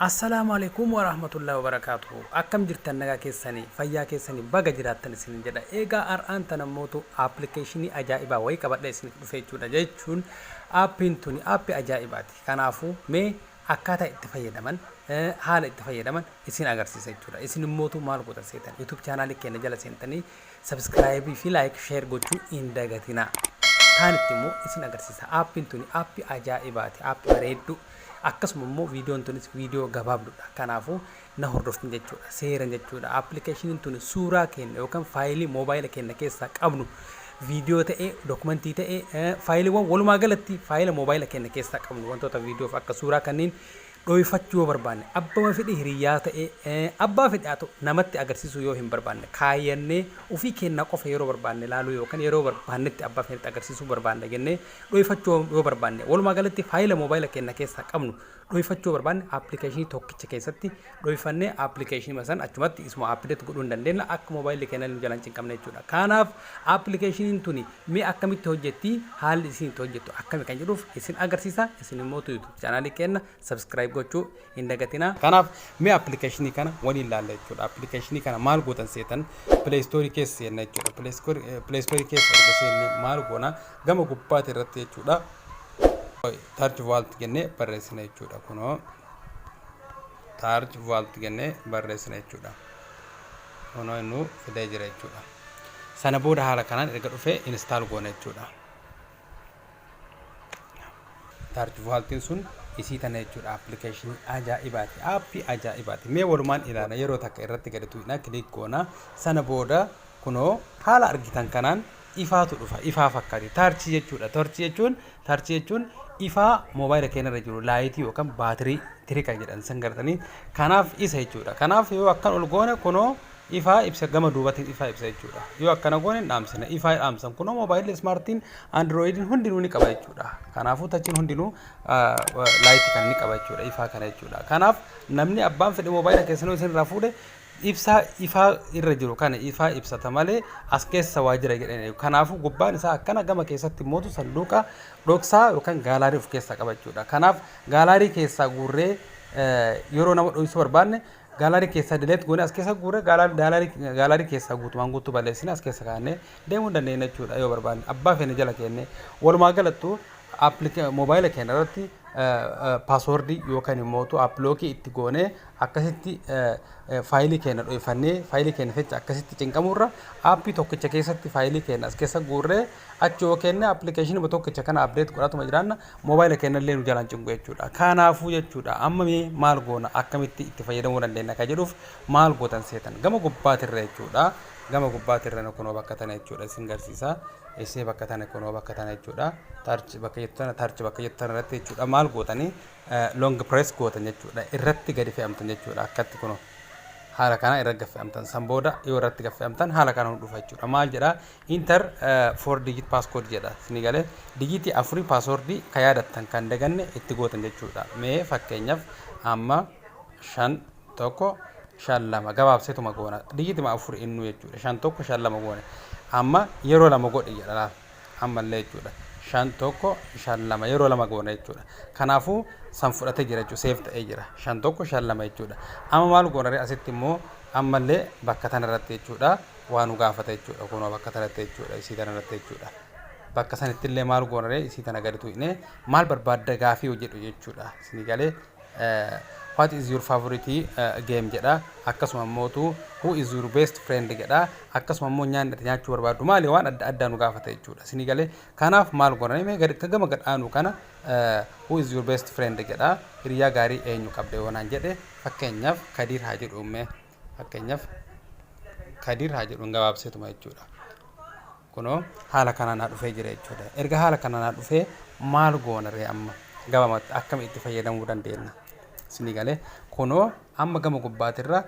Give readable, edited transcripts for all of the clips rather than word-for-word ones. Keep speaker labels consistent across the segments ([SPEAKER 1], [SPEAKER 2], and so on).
[SPEAKER 1] Assalaamu Aleeykum Warahmatullahi Wabarakaatuhu. Akkam jirtan? Nagaa keessanii, fayyaa keessanii? Baga jiraattan isinin jedha. Egaa har'aan tana mootu appilikeeshinii ajaa'ibaa wayii qabadhee isiniif dhufe jechuudha. Jechuun aappiin tuni aappii ajaa'ibaati. Kanaafuu mee akkaataa itti fayyadaman, haala itti fayyadaman isin agarsiisa jechuudha. Isin immootu maal gootan seetan? YouTube chaanaalii keenya jala seentanii subscribe fi like, share gochuu hin dagatinaa. Taanitti immoo isin agarsiisa. Aappiin tuni aappii ajaa'ibaati. Aappii bareedduu. Akkasuma immoo viidiyoon tunis viidiyoo gabaabduudha. Kanaafuu na hordoftan jechuudha. Seeran jechuudha. Appilikeeshiniin tuni suuraa keenya yookaan faayilii moobaayila keenya keessaa qabnu, viidiyoo ta'ee, dokumentii ta'ee, faayiliiwwan, walumaa galatti faayila moobaayila keenya keessaa qabnu, wantoota viidiyoof akka suuraa kanneen dhoyfachuu yoo barbaanne, abbama fedhe hiriyyaa ta'ee, abbaa fedhe haa ta'u, namatti agarsiisuu yoo hin barbaanne, kaayyannee ofii keenyaa qofa yeroo barbaanne ilaaluu yookaan yeroo barbaannetti abbaa fedhetti agarsiisuu barbaanne jennee dhoyfachuu yoo barbaanne, walumaa galatti faayila moobaayila keenya keessaa qabnu dhoyfachuu yoo barbaanne, appilikeeshinii tokkicha keessatti dhoyfannee appilikeeshinii san achumatti isuma update godhuu hin dandeenya, akka moobaayilli keenya nu jalaan cinqamne jechuudha. Kanaaf appilikeeshiniin tuni mee akkamitti hojjetti, haalli isin itti hojjettu akkami kan jedhuuf isin agarsiisa. Isin immoo YouTube chaanaalii keenya subscribe gochuu hin dagatinaa. Kanaaf mee appilikeeshinii kana waliin ilaalla jechuudha. Appilikeeshinii kana maal gootan seetan? Play Store keessa seenna jechuudha. Play Store keessa erga seenne maal goona? Gama gubbaati irratti jechuudha. Touch Vault jennee barreessina jechuudha. Kunoo Touch Vault jennee barreessina jechuudha. Kunoo inni fidee jira jechuudha. Sana booda haala kanaan erga dhufee install goona jechuudha. Touch Vaultiin sun isii tana jechuudha. Appilikeeshinii ajaa'ibaati. Aappii ajaa'ibaati. Mee walumaan ilaala. Yeroo takka irratti gadi tuqna, click goona. Sana booda kunoo haala argitan kanaan ifaatu dhufa. Ifaa fakkaati. Torchii jechuudha. Torchii jechuun ifaa moobaayila keenya irra jiru, lightii yookaan baatirii tirika jedhan san gartanii. Kanaaf isa jechuudha. Kanaaf yoo akkan ol goone kunoo ifaa ibsa, gama duubatiin ifaa ibsa jechuudha. Yoo akkana goone hin dhaamsina. Ifaa dhaamsan kunoo moobaayilli smartiin androidiin hundinuu ni qaba jechuudha. Kanaafuu touchiin hundinuu lightii kana ni qaba jechuudha. Ifaa kana jechuudha. Kanaaf namni abbaan fedhe moobaayila keessanuu isin irraa fuudhe, ibsaa ifaa irra jiru kana ifaa ibsata malee as keessa waa jira jedhanii. Kanaafuu gubbaan isaa akkana, gama keessatti mootu sanduuqa dhoksaa yookaan gallery of keessaa qaba jechuudha. Kanaaf gallery keessaa guurree yeroo nama dhoksuu barbaanne, gallery keessaa delete goone as keessa guurree, gallery keessaa guutumaan guutuu balleessine as keessa kaa'annee deemuu dandeenya jechuudha yoo barbaanne abbaa feene jala keenne. Walumaa galattuu moobaayila keenya irratti passwordii yookaan immoo app lockii itti goonee akkasitti faayilii keenya dho'ifannee faayilii keenya fecha akkasitti cinqamurra, aappii tokkicha keessatti faayilii keenya as keessa guurree achi yoo kenne, appilikeeshinii tokkicha kana update godhatuma jiraanna, moobaayila keenya illee nu jalaan cinqu jechuudha. Kanaafuu jechuudha, amma mee maal goona, akkamitti itti fayyadamuu dandeenya ka jedhuuf, maal gootan seetan? Gama gubbaatirra jechuudha. Gama gubbaatirra kunoo bakka tana jechuudha, isin garsiisa. Isee bakka tana, kunoo bakka tana jechuudha. Touch bakka jettu tana, touch bakka jettu tana irratti jechuudha, maal gootanii? Long press gootan jechuudha. Irratti gadi fe'amtan jechuudha. Akkatti kunoo haala kana irra gaffe'amtan. San booda yoo irratti gaffe'amtan haala kana nu dhufa jechuudha. Maal jedha? Enter four digit passcode jedha. Isinii galee? Digitii afurii passwordii ka yaadattan kan daganne itti gootan jechuudha. Mee fakkeenyaaf amma 5152 gabaabseetuma goona. Digitima afur innuu jechuudha. 5152 goone. Amma yeroo lama godhi jedha, laal ammallee jechuudha. 5152 yeroo lama goone jechuudha. Kanaafuu san fudhatee jira jechuudha. Save ta'ee jira. 5152 jechuudha. Amma maal goona? Asitti immoo ammallee bakka tana irratti jechuudha waa nu gaafata jechuudha. Kunoo bakka tanatti jechuudha, isii tana irratti jechuudha. Bakka sanitti illee maal goona? Isii tana gadi tuqnee maal barbaadda gaafii hojjedhu jechuudha. Isinii galee? What is your favorite game jedha. Akkasuma immootu who is your best friend jedha. Akkasuma immoo nyaanni ati nyaachuu barbaaddu maali, waan adda addaa nu gaafata jechuudha. Isinii galee? Kanaaf maal goona? Mee gadi gama gad aanu kana, who is your best friend jedha. Hiriyaa gaarii eenyu qabda yoo naan jedhe, fakkeenyaaf Kadiir haa jedhu. Mee fakkeenyaaf Kadiir haa jedhu, gabaabseetuma jechuudha. Kunoo haala kanaan naa dhufee jira jechuudha. Erga haala kanaan naa dhufee maal goona ree? Amma gabamatti akkami itti fayyadamuu dandeenya? Isinii galee? Kunoo amma gama gubbaatirra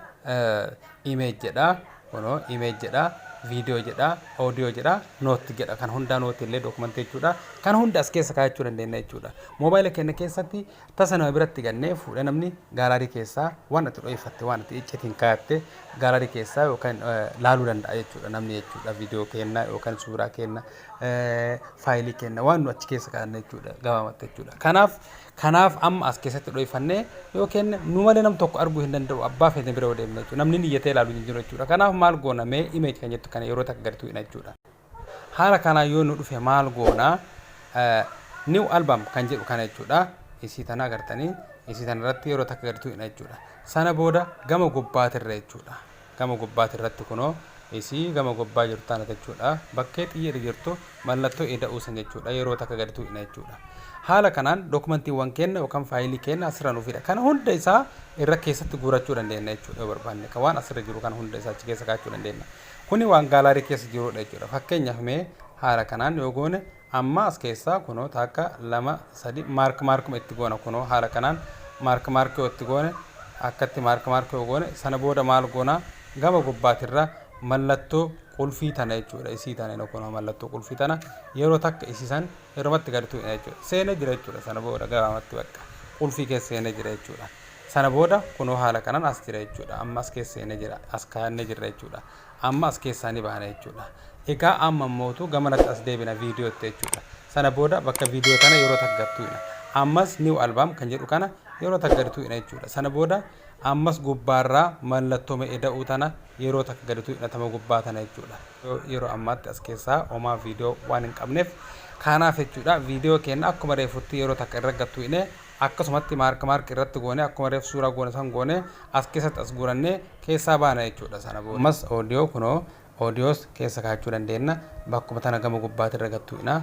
[SPEAKER 1] image jedha. Kunoo image jedha, viidiyoo jedha, audio jedha, note jedha. Kan hundaa note illee dookumentii jechuudha. Kan hunda as keessa kaa'achuu dandeenya jechuudha. Moobaayila keenya keessatti tasa nama biratti gannee fuudhee, namni gallery keessaa waan ati dho'ifatte, waan ati iccitiin kaa'atte gallery keessaa yookaan laaluu danda'a jechuudha namni jechuudha. Viidiyoo keenya yookaan suuraa keenya, faayilii keenya, waan nu achi keessa kaa'anne jechuudha gabaabatti jechuudha. Kanaaf Kanaaf amma as keessatti dhoyfannee yoo kenne nu malee nam tokko arguu hin danda'u, abbaa feete bira yoo deemne jechuudha. Namni niyyatee ilaalu hin jiru jechuudha. Kanaaf maal goona? Mee image kan jettu kana yeroo takka gadi tuqna jechuudha. Haala kanaan yoo nu dhufe maal goona? New album kan jedhu kana jechuudha. Isii tana agartanii, isii tana irratti yeroo takka gadi tuqna jechuudha. Sana booda gama gubbaatirra jechuudha. Gama gubbaatirratti kunoo isii gama gubbaa jirtu tana jechuudha. Bakkee xiyyeerri jirtu mallattoo ida'uu san jechuudha. Yeroo takka gadi tuqna jechuudha. Haala kanaan dookumantiiwwan keenya yookaan faayilii keenya asirra nuuf fida. Kana hunda isaa irra keessatti guurachuu dandeenya jechuudha yoo barbaanne. Kan waan asirra jiru kana hunda isaa achi keessa kaa'achuu dandeenya. Kuni waan gallery keessa jirudha jechuudha. Fakkeenyaaf mee haala kanaan yoo goone, amma as keessaa kunoo takka, lama, sadi, mark markuma itti goona. Kunoo haala kanaan mark mark yoo itti goone, akkatti mark mark yoo goone, sana booda maal goona? Gama gubbaatirra mallattoo qulfii tana jechuudha. Isii tana kunoo mallattoo qulfii tana yeroo takka isiisan yeromatti gadi tuqna jechuudha. Seenee jira jechuudha. Sana booda gabaabumatti bakka qulfii keessa seenee jira jechuudha. Sana booda kunoo haala kanaan as jira jechuudha. Amma as keessa seenee jira, as kaa'annee jirra jechuudha. Amma as keessaa ni baana jechuudha. Egaa amma mootu gamanatti as deebina viidiyootti jechuudha. Sana booda bakka viidiyoo tana yeroo takka gad tuqna. Ammas new album kan jedhu kana yeroo takka gadi tuqna jechuudha. Sana booda ammas gubbaarraa mallattoo ida'uu tana yeroo takka gadi tuqna, tama gubbaa tana jechuudha. Yeroo ammaatti as keessaa homaa viidiyoo waan hin qabneef kanaaf jechuudha. Viidiyoo keenya akkuma reefutti yeroo takka irra gad tuqne, akkasumatti mark mark irratti goone, akkuma reefu suuraa goone san goone, as keessatti as guurannee keessaa baana jechuudha. Sana booda ammas oodiyoo, kunoo oodiyoos keessa kaa'achuu dandeenya. Bakkuma tana gama gubbaatti irra gad tuqna.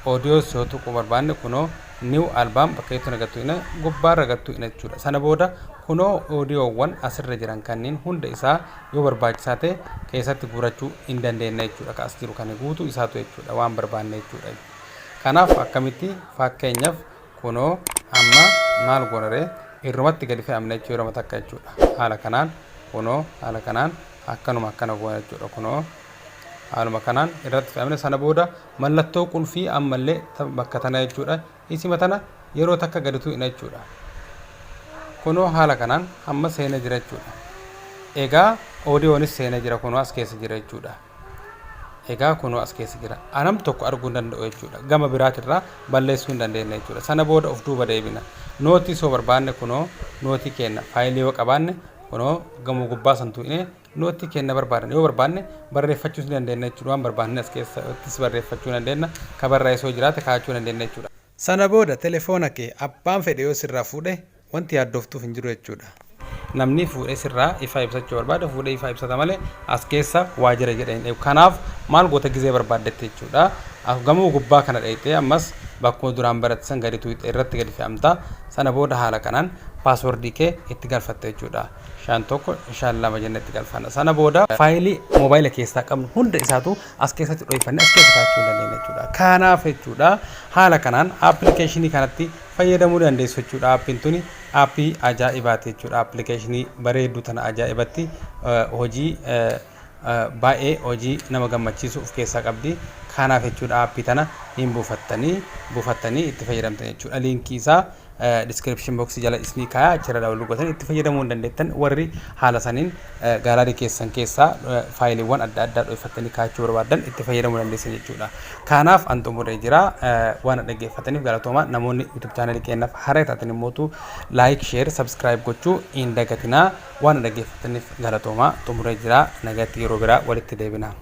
[SPEAKER 1] Oodiyoos yoo tuquu barbaanne, kunoo new album bakka jettu gad tuqna, gubbaarra gad tuqna jechuudha. Sana booda kunoo oodiyoowwan asirra jiran kanneen hunda isaa yoo barbaachisaa ta'e keessatti guurachuu hin dandeenya jechuudha. Ka as jiru kana guutuu isaatu jechuudha, waan barbaanne jechuudha. Kanaaf akkamitti? Fakkeenyaaf kunoo amma maal goonaree? Irrumatti gadi fe'amne jechuu, yeroo takka jechuudha. Haala kanaan kunoo haala kanaan akkanuma akkana goona jechuudha. Kunoo haaluma kanaan irratti fe'amne. Sana booda mallattoo qulfii ammallee bakka tana jechuudha. Isima tana yeroo takka gadi tuqna jechuudha. Kunoo haala kanaan amma seenee jira jechuudha. Egaa oodiyoonis seenee jira, kunoo as keessa jira jechuudha. Egaa kunoo as keessa jira. Anam tokko arguu hin danda'u jechuudha. Gama biraatirraa balleessuu hin dandeenya jechuudha. Sana booda of duuba deebina. Nootii soo barbaanne, kunoo nootii keenya faayilii yoo qabaanne, kunoo gamoo gubbaa san tuqnee nootii keenya barbaadan yoo barbaanne barreeffachuus ni dandeenya jechuudha. Waan barbaanne as keessattis barreeffachuu dandeenya. Ka barreessoo jiraate kaa'achuu dandeenya jechuudha. Sana booda telefoona kee abbaan fedhe yoo sirraa fuudhe wanti yaaddoftuuf hin jiru jechuudha. Namni fuudhee sirraa ifaa ibsachuu barbaade fuudhee ifaa ibsata malee as keessa waa jira jedhee hin eegu. Kanaaf maal goota? Gizee barbaaddetti jechuudha. Gamoo gubbaa kana dheeyxee ammas bakkuma duraan baratte san gadi tuqxee irratti gadi fe'amta. Sana booda haala kanaan passwordii kee itti galfatta jechuudha. 5 1 5 2 jennee itti galfanna. Sana booda faayilii moobaayila keessaa qabnu hunda isaatu as keessatti dhoyfannee as keessa kaa'achuu hin dandeenya jechuudha. Kanaaf jechuudha, haala kanaan appilikeeshinii kanatti fayyadamuu dandeessu jechuudha. Aappiin tuni aappii ajaa'ibaati jechuudha. Appilikeeshinii bareedduu tana ajaa'ibatti hojii baay'ee hojii nama gammachiisu of keessaa qabdi. Kanaaf jechuudha, aappii tana hin buufattanii itti fayyadamtan jechuudha. Liinkii isaa description box jala isinii kaayaa, achirra download gootanii itti fayyadamuu hin dandeettan. Warri haala saniin gallery keessan keessaa faayiliiwwan adda addaa dhoyfattanii kaa'achuu barbaadan itti fayyadamuu dandeessan jechuudha. Kanaaf an xumuree jira. Waan dhaggeeffataniif galatooma. Namoonni YouTube channelii keenyaaf haaraa taatan immootu like, share, subscribe gochuu hin dagatinaa. Waan dhaggeeffataniif galatooma. Xumuree jira. Nagatti, yeroo biraa walitti deebina.